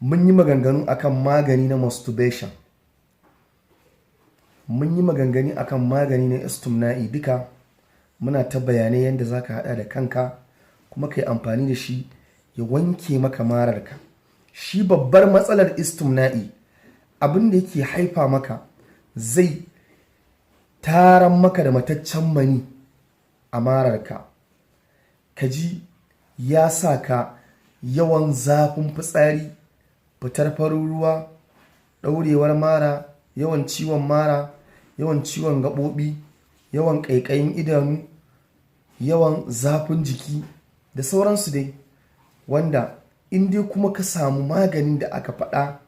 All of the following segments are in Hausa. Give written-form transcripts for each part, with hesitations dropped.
Mun yi maganganu akan magani na masturbation, mun yi maganganu akan magani na istimna'i. Duka muna ta bayanai yadda za ka haɗa da kanka kuma ka yi amfani da shi ya wanke maka mararka. Shi babbar matsalar istimna'i, abin da yake haifa maka, zai taran maka da mataccen mani a mararka, ka ji ya sa ka yawan zafin fitsari, fitar farin ruwa, ɗaurewar mara, yawan ciwon mara, yawan ciwon gaɓoɓi, yawan ƙaiƙayin idanu, yawan zafin jiki da sauransu dai. Wanda in dai kuma ka samu maganin da aka faɗa,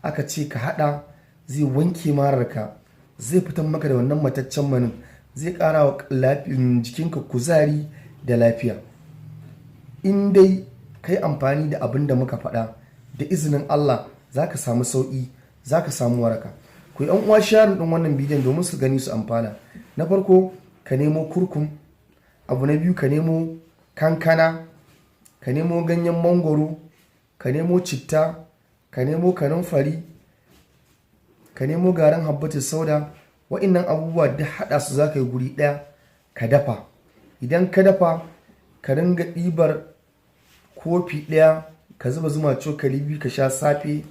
aka ce ka haɗa, zai wanke mararka, zai fitar maka da wannan mataccen manin, zai ƙara wa jikinka kuzari da lafiya. In dai ka yi amfani da abin da muka faɗa, da izinin Allah za ka samu sauƙi, za ka samu waraka. Ku yi uwa sharing ɗin wannan bidiyon domin su gani su amfana. Na farko, ka nemo kurkum. Abu na biyu, ka nemo kankana, ka nemo ganyen mangwaro, ka nemo citta, ka nemo kanumfari, ka nemo garin habbatus sauda. Wa'innan abubuwa duk haɗa su za ka yi guri ɗaya, ka dafa. Idan ka dafa, ka ringa ɗibar kofi ɗaya, ka zuba zuma cokali 2, ka sha safe,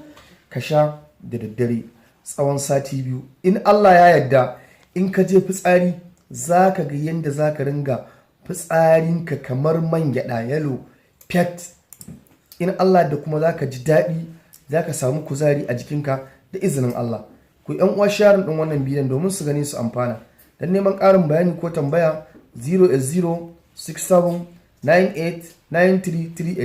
ka sha da daddare tsawon sati 2. In Allah ya yarda, in ka je fitsari, za ka ga yadda za ka ringa fitsarinka kamar man gyaɗa, yalo fet. In Allah da kuma za ka ji daɗi, za ka samu kuzari a jikinka da izinin Allah. Ku yan uwa sharing ɗin wannan bidiyon domin su gani su amfana. Don neman ƙarin bayani ko tambaya, 0 0 67 98 93 38.